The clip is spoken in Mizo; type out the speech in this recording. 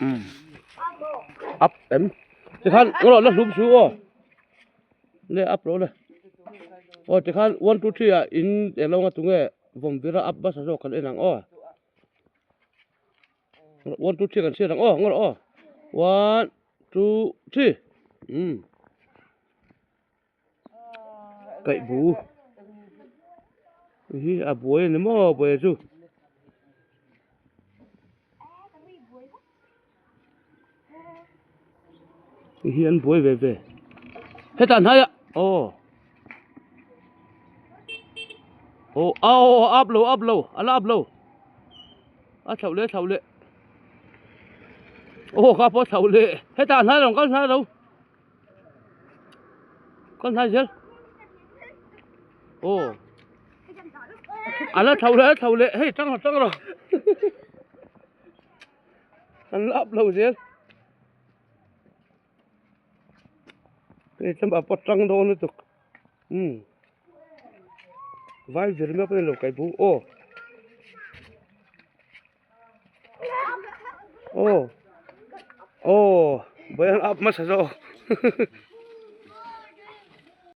Um up em tikhan ngaw la hlum su aw le up lo le aw tikhan one two three ah in eng lo nga tunge vawm vira up basa zawk kan en ang aw one two three kan chhiat ang aw ngaw aw one two three um kaih bu hi a buai a ni maw buai chu hi an buai ve ve hetah hnai ah aw aw aw up lo up lo a la up lo a thlauh leh a thlauh leh aw kha pawh a thlauh leh hetah hnai lo kal hnai lo. Con hai zel. Ồ. À nó thầu lệ, thầu lệ, hey trăng rồi, trăng rồi. An lap lo zel. Hei tlem a pawt tang dawn lutuk. Um. Vai vir mek a ni lo kai bu. Aw. Aw. Aw. Bayan up hmasa zawk.